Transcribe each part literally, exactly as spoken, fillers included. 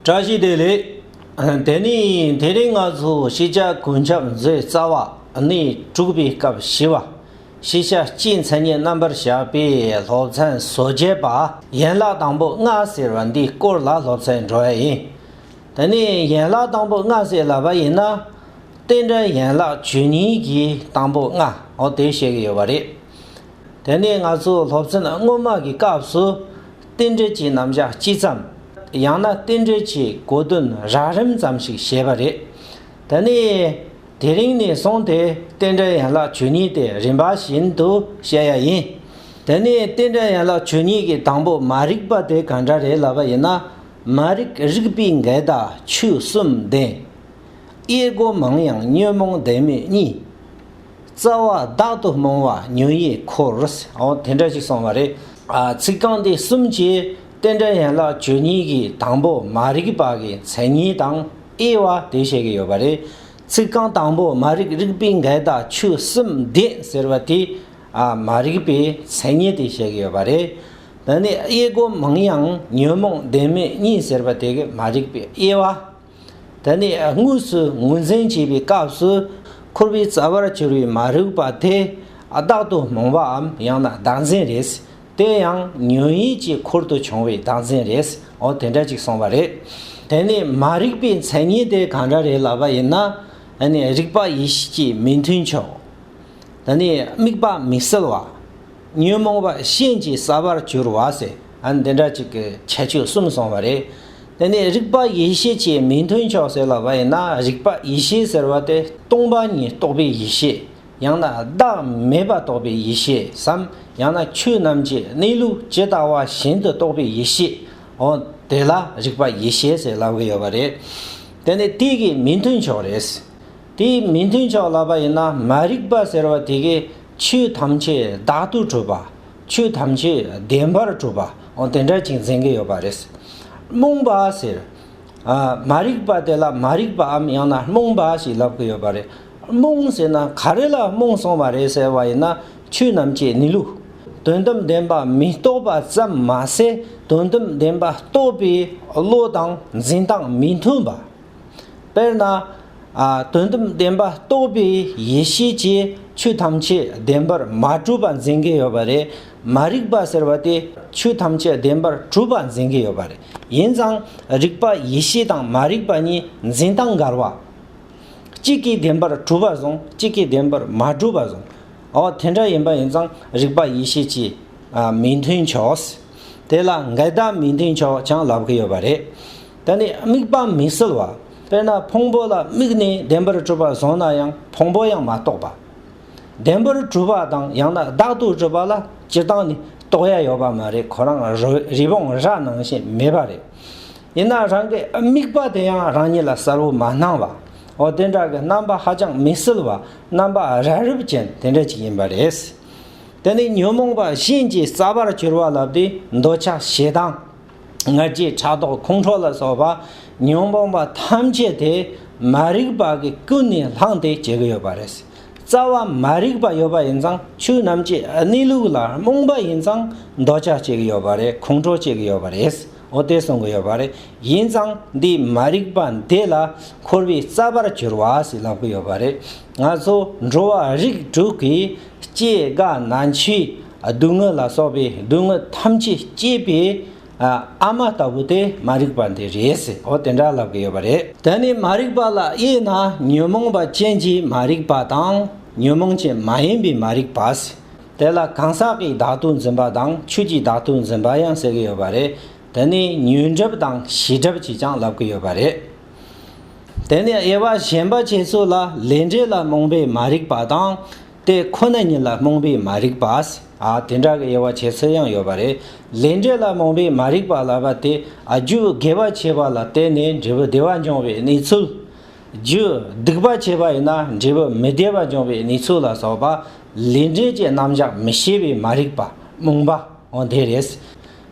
བཀྲ་ཤིས་བདེ་ལེགས། དེ་ནི་དེ་རིང་ང་ཚོ་ཤེས་བྱ་ཀུན་ཁྱབ་མཛོད་རྩ་བ་གནས་དྲུག་པའི་སྐབས་བཞི་བ། ཤེས་བྱ་སྤྱིའི་མཚན་ཉིད་རྣམ་པར་བཞག་པའི་སློབ་ཚན་སོ་བརྒྱད་པ། ཡན་ལག་དང་པོ་ལྔ་ཟེར་བ་འདིའི་སྐོར་ལ་སློབ་ཚན་འགྲོ་ཡ་ཡིན། དེ་ནི་ཡན་ལག་དང་པོ་ལྔ་ཟེར་ལབ་པ་ཡིན་ན། རྟེན་འབྲེལ་ཡན་ལག་བཅུ་གཉིས་ཀྱི་དང་པོ་ལྔ། འོ་དེ་བཤད་ཀྱི་ཡོད་པ་རེད། དེ་ནས་ང་ཚོ་སློབ་ཚན་སྔོན་མ་གི་སྐབས་སུ་རྟེན་འབྲེལ་གྱི་རྣམ་གཞག་སྤྱི་ཙམ། ཡང་ན་རྟེན་འབྲེལ་གྱི་གོ་དོན་རགས་རིམ་ཙམ་ཞིག་བཤད་པ་རེད། དེ་ནས་དེ་རིང་ནས་བཟུང་སྟེ་རྟེན་འབྲེལ་ཡན་ལག་བཅུ་གཉིས་དེ་རིམ་པ་བཞིན་དུ་བཤད་ཡ་ཡིན། དེ་ནས་རྟེན་འབྲེལ་ཡན་ལག་བཅུ་གཉིས་ཀྱི་དང་པོ་མ་རིག་པ་དེ་ག་འདྲ་རེད་ལབ་པ་ཡིན་ན། མ་རིག་རིག་པའི་འགལ་ཟླ་ཆོས་གསུམ་ལྡན། དབྱེ་སྒོ་མང་ཡང་ཉོན་མོངས་ལྡན་མིན་གཉིས། རྩ་བ་བདག་ཏུ་རྨོངས་པ་ཉོན་ཡིད་འཁོར། འོ་དེ་འདྲ་ཞིག་གསུངས་པ་རེད། ཨ། ཚིག་རྐང་འདི་གསུམ་གྱིས་རྟེན་འབྲེལ་ཡན་ལག་བཅུ་གཉིས་ཀྱི་དང་པོ་མ་རིག་པ་གི་མཚན་ཉིད་དང་དབྱེ་བ་དེ་བཤད་ཀྱི་ཡོད་པ་རེད། ཚིག་རྐང་དང་པོ་མ་རིག་རིག་པའི་འགལ་ཟླ་ཆོས་གསུམ་ལྡན་ཟེར་བ་དེ། ཨ། མ་རིག་པའི་མཚན་ཉིད་དེ་བཤད་ཀྱི་ཡོད་པ་རེད། དེ་ནས་དབྱེ་སྒོ་མང་ཡང་ཉོན་མོངས་ལྡན་མིན་གཉིས་ཟེར་བ་དེ་གི་མ་རིག་པའི་དབྱེ་བ། དེ་ནས་དངོས་སུ་ངོས་འཛིན་བྱེད་པའི་སྐབས་སུ་འཁོར་བའི་རྩ་བར་གྱུར་པའི་མ་རིག་པ་དེ་བདག་ཏུ་རྨོངས་པའམ་ཡང་ན་བདག་འཛིན་རེད། དེ་ཡང་ཉོན་ཡིད་ཀྱི་འཁོར་དུ་བྱུང་བའི་བདག་འཛིན་རེད། འོ་དེ་འདྲ་ཅིག་གསུངས་པ་རེད། དེ་ནས་མ་རིག་པའི་མཚན་ཉིད་དེ་གང་འདྲ་རེད་ལབ་པ་ཡིན་ན། ཨ་ནི་རིག་པ་ཡིད་ཤེས་ཀྱིས་མི་མཐུན་ཕྱོགས། ད་ནི་དམིགས་པ་མི་གསལ་བ། ཉོན་མོངས་པ་ཞེན་གྱི་ས་བར་གྱུར་བ་ཟེར། ཨ་ནི་འདི་འདྲ་ཅིག་གི་ཁྱད་ཆོས་གསུམ་གསུངས་པ་རེད། དེ་ནས་རིག་པ་ཡིད་ཤེས་ཀྱི་མི་མཐུན་ཕྱོགས་ཟེར་ལབ་པ་ཡིན་ན། རིག་པ་ཡིད་ཤེས་ཟེར་བ་དེ་སྟོང་པ་ཉིད་རྟོགས་པའི་ཡིད་ཤེས། ཡང་ན་བདག་མེད་པ་རྟོགས་པའི་ཡིད་ཤེས་སམ། ཡང་ན་ཆོས་རྣམས་ཀྱི་གནས་ལུགས་ཇི་ལྟ་བ་བཞིན་དུ་རྟོགས་པའི་ཡིད་ཤེས། འོ་དེ་ལ་རིག་པ་ཡིད་ཤེས་ཟེར་ལབ་ཀྱི་ཡོད་པ་རེད། དེ་ནས་དེ་གི་མི་མཐུན་ཕྱོགས་རེད། དེའི་མི་མཐུན་ཕྱོགས་ལབ་པ་ཡིན་ན། མ་རིག་པ་ཟེར་བ་དེ་གིས་ཆོས་ཐམས་ཅད་བདག་ཏུ་གྲུབ་པ། ཆོས་ཐམས་ཅད་བདེན་པར་གྲུབ་པ། འོ་དེ་འདྲ་ཅིག་འཛིན་གྱི་ཡོད་པ་རེད། རྨོངས་པ་ཟེར། ཨ། མ་རིག་པ་དེ་ལ་མ་རིག་པའམ་ཡང་ན་རྨོངས་པ་ཞེས་ལབ་ཀྱི་ཡོད་པ་རེད། རྨོངས་ཟེར་ན་ག་རེ་ལ་རྨོངས་སོང་བ་རེད་ཟེར་བ་ཡིན་ན། ཆོས་རྣམས་ཀྱི་གནས་ལུགས། དོན་དམ་བདེན་པ་མི་རྟོགས་པ་ཙམ་མ་ཟད། དོན་དམ་བདེན་པ་རྟོགས་པའི་བློ་དང་འཛིན་སྟངས་མི་མཐུན་པ། དཔེར་ན། ཨ། དོན་དམ་བདེན་པ་རྟོགས་པའི་ཡེ་ཤེས་ཀྱིས་ཆོས་ཐམས་ཅད་བདེན་པར་མ་གྲུབ་པ་འཛིན་གྱི་ཡོད་པ་རེད། མ་རིག་པ་ཟེར་བ་དེ་ཆོས་ཐམས་ཅད་བདེན་པར་གྲུབ་པ་འཛིན་གྱི་ཡོད་པ་རེད། ཡིན་ཙང་རིག་པ་ཡེ་ཤེས་དང་མ་རིག་པ་གཉིས་འཛིན་སྟངས་འགལ་བ། གཅིག་གིས་བདེན་པར་གྲུབ་པ་བཟུང་། གཅིག་གིས་བདེན་པར་མ་གྲུབ་པ་བཟུང་། འོ་དེ་འདྲ་ཡིན་པ་ཡིན་ཙང་རིག་པ་ཡེ་ཤེས་ཀྱི། ཨ། མི་མཐུན་ཕྱོགས། དེ་ལ་འགལ་ཟླ་མི་མཐུན་ཕྱོགས་ཀྱང་ལབ་ཀྱི་ཡོད་པ་རེད། དེ་ནས་དམིགས་པ་མི་གསལ་བ། དཔེར་ན་ཕུང་པོ་ལ་དམིགས་ནས་བདེན་པར་གྲུབ་པ་བཟུང་ན་ཡང་ཕུང་པོ་ཡང་མ་རྟོགས་པ། བདེན་པར་གྲུབ་པ་དང་ཡང་ན་བདག་ཏུ་གྲུབ་པ་ལ་སྤྱིར་བཏང་ནས་རྟོགས་ཡ་ཡོད་པ་མ་རེད། ཁོ་རང་རི་རི་བོང་རྭ་ནང་བཞིན་མེད་པ་རེད། ཡིན་ན་རང་གི་དམིགས་པ་དེ་ཡང་རང་ཉིད་ལ་གསལ་བོ་མ་སྣང་བ། འོ་དེ་འདྲ་གི་རྣམ་པ་ཧ་ཅང་མི་གསལ་བ། རྣམ་པ་རབ་རིབ་ཅན་དེ་འདྲ་ཅིག་ཡིན་པ་རེད། དེ་ནས་ཉོན་མོངས་པ་ཞེན་གྱི་ས་བར་གྱུར་པ་ལབ་དུས་འདོད་ཆགས་ཞེ་སྡང་། ང་རྒྱལ་ཕྲག་དོག་ཁོང་ཁྲོ་ལ་སོགས་པ་ཉོན་མོངས་པ་ཐམས་ཅད་དེ་མ་རིག་པ་གིས་ཀུན་ནས་བསླངས་ཏེ་བྱེད་ཀྱི་ཡོད་པ་རེད། རྩ་བ་མ་རིག་པ་ཡོད་པ་ཡིན་ཙང་ཆོས་རྣམས་ཀྱི་གནས་ལུགས་ལ་རྨོངས་པ་ཡིན་ཙང་འདོད་ཆགས་སྐྱེ་གི་ཡོད་པ་རེད། ཁོང་ཁྲོ་སྐྱེ་གི་ཡོད་པ་རེད། འོ་དེ་གསུང་གི་ཡོད་པ་རེད། ཡིན་ཙང་འདི་མ་རིག་པ་འདི་ལ་འཁོར་བའི་རྩ་བར་གྱུར་པ་ཞེས་ལབ་ཀྱི་ཡོད་པ་རེད། ང་ཚོ་འགྲོ་བ་རིགས་དྲུག་གི་སྐྱེ་རྒ་ན་འཆི་སྡུག་བསྔལ་ལ་སོགས་པའི་སྡུག་བསྔལ་ཐམས་ཅད་སྐྱེད་པའི། ཨ། ཨ་མ་ལྟ་བུ་དེ་མ་རིག་པ་འདི་རེད་ཟེར། འོ་དེ་འདྲ་ལབ་ཀྱི་ཡོད་པ་རེད། དེ་ནས་མ་རིག་པ་ལ་དབྱེ་ན་ཉོན་མོངས་པ་ཅན་གྱི་མ་རིག་པ་དང་ཉོན་མོངས་ཅན་མ་ཡིན་པའི་མ་རིག་པ་ཟེར། དེ་ལ་གང་ཟག་གི་བདག་ཏུ་འཛིན་པ་དང་ཆོས་ཀྱི་བདག་ཏུ་འཛིན་པ་ཡང་ཟེར་གྱི་ཡོད་པ་རེད། དེ་ནས་ཉོན་སྒྲིབ་དང་ཞེན་སྒྲིབ་ཅེས་ཀྱང་ལབ་ཀྱི་ཡོད་པ་རེད། དེ་ནས་དབྱེ་བ་གཞན་པ་ཁྱེད་ཚོ་ལ་ལས་འབྲས་ལ་རྨོངས་པའི་མ་རིག་པ་དང་། དེ་ཁོ་ན་ཉིད་ལ་རྨོངས་པའི་མ་རིག་པ། ཨ། དེ་འདྲ་གི་དབྱེ་བ་ཁྱེད་ཚོ་ཡང་ཡོད་པ་རེད། ལས་འབྲས་ལ་རྨོངས་པའི་མ་རིག་པ་ལབ་པ་དེ། ཨ། རྒྱུ་དགེ་བ་བྱས་པ་ལ་བརྟེན་ནས་འབྲས་བུ་བདེ་བ་འབྱུང་བའི་གནས་ཚུལ། རྒྱུ་སྡིག་པ་བྱས་པ་ཡིན་ན་འབྲས་བུ་མི་བདེ་བ་འབྱུང་བའི་གནས་ཚུལ་ལ་སོགས་པ། ལས་འབྲས་ཀྱི་རྣམ་གཞག་མི་ཤེས་པའི་མ་རིག་པ། རྨོངས་པ། འོ་དེ་རེད།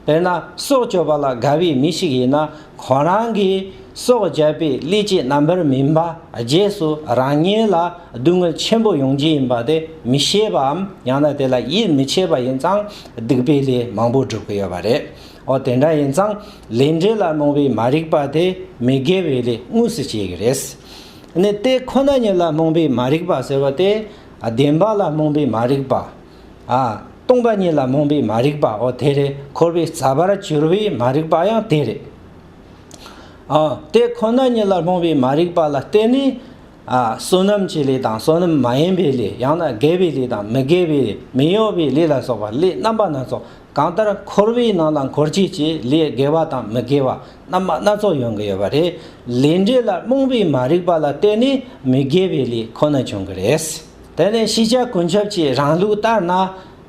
དཔེར་ན་སྲོག་གཅོད་པ་ལ་དགའ་བའི་མི་ཞིག་ཡིན་ན། ཁོ་རང་གིས་སྲོག་བཅད་པའི་ལས་ཀྱི་རྣམ་པར་སྨིན་པ་རྗེས་སུ་རང་ཉིད་ལ་སྡུག་བསྔལ་ཆེན་པོ་ཡོང་རྒྱུ་ཡིན་པ་དེ་མི་ཤེས་པའམ་ཡང་ན་དེ་ལ་ཡིད་མི་ཆེས་པ་ཡིན་ཙང་སྡིག་པའི་ལས་མང་པོ་སྒྲུབ་ཀྱི་ཡོད་པ་རེད། འོ་དེ་འདྲ་ཡིན་ཙང་ལས་འབྲས་ལ་རྨོངས་པའི་མ་རིག་པ་དེ་མི་དགེ་བའི་ལས་དངོས་སུ་བྱེད་ཀྱི་རེད། ནི་དེ་ཁོ་ན་ཉིད་ལ་རྨོངས་པའི་མ་རིག་པ་ཟེར་བ་དེ་བདེན་པ་ལ་རྨོངས་པའི་མ་རིག་པ། ཨ། སྟོང་པ་ཉིད་ལ་རྨོངས་པའི་མ་རིག་པ། འོ་དེ་རེད། འཁོར་བའི་རྩ་བར་གྱུར་པའི་མ་རིག་པ་ཡང་དེ་རེད། ཨ། དེ་ཁོ་ན་ཉིད་ལ་རྨོངས་པའི་མ་རིག་པ་ལ་བརྟེན་ནས། ཨ། བསོད་ནམས་ཀྱི་ལས་དང་བསོད་ནམས་མ་ཡིན་པའི་ལས། ཡང་ན་དགེ་བའི་ལས་དང་མི་དགེ་བའི་ལས། མི་གཡོ་བའི་ལས་ལ་སོགས་པ་ལས་རྣམ་པ་སྣ་ཚོགས། གང་ལྟར་འཁོར་བའི་ནང་ལ་འཁོར་བྱེད་ཀྱི་ལས་དགེ་བ་དང་མི་དགེ་བ་རྣམ་པ་སྣ་ཚོགས་ཡོང་གི་ཡོད་པ་རེད། ལས་འབྲས་ལ་རྨོངས་པའི་མ་རིག་པ་ལ་བརྟེན་ནས་མི་དགེ་བའི་ལས་ཁོ་ན་བྱུང་གི་རེད། དེ་ནས་ཤེས་བྱ་ཀུན་ཁྱབ་ཀྱི་རང་ལུགས་ལྟར་ན།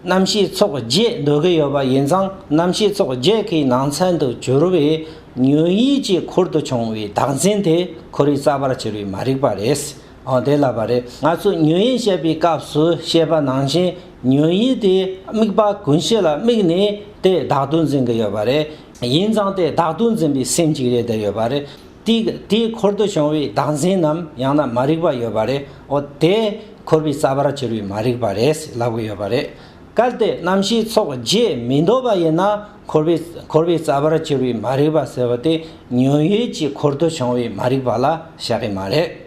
རྣམ་ཤེས་ཚོགས་བརྒྱད་འདོད་ཀྱི་ཡོད་པ་ཡིན་ཙང་། རྣམ་ཤེས་ཚོགས་བརྒྱད་ཀྱི་ནང་ཚན་དུ་གྱུར་པའི་ཉོན་ཡིད་ཀྱི་འཁོར་དུ་བྱུང་བའི་བདག་འཛིན་དེ་འཁོར་བའི་རྩ་བར་གྱུར་པའི་མ་རིག་པ་རེད། འོ་དེ་ལབ་པ་རེད། ང་ཚོས་ཉོན་ཡིད་བཤད་པའི་སྐབས་སུ་བཤད་པ་ནང་བཞིན། ཉོན་ཡིད་དེ་དམིགས་པ་ཀུན་ཤེས་ལ་དམིགས་ནས་དེ་བདག་ཏུ་འཛིན་གྱི་ཡོད་པ་རེད། ཡིན་ཙང་དེ་བདག་ཏུ་འཛིན་པའི་སེམས་ཅིག་རེད་བསྡད་ཡོད་པ་རེད། དེ་དེའི་འཁོར་དུ་བྱུང་བའི་བདག་འཛིན་ནམ་ཡང་ན་མ་རིག་པ་ཡོད་པ་རེད། འོ་དེ་འཁོར་བའི་རྩ་བར་གྱུར་པའི་མ་རིག་པ་རེད་ལབ་ཀྱི་ཡོད་པ་རེད། གལ་ཏེ་རྣམ་ཤེས་ཚོགས་བརྒྱད་མི་འདོད་པ་ཡིན་ན། འཁོར་བའི་འཁོར་བའི་རྩ་བར་གྱུར་པའི་མ་རིག་པ་ཟེར་བ་དེ་ཉོན་ཡིད་ཀྱི་འཁོར་དུ་བྱུང་བའི་མ་རིག་པ་ལ་བཞག་གི་མ་རེད།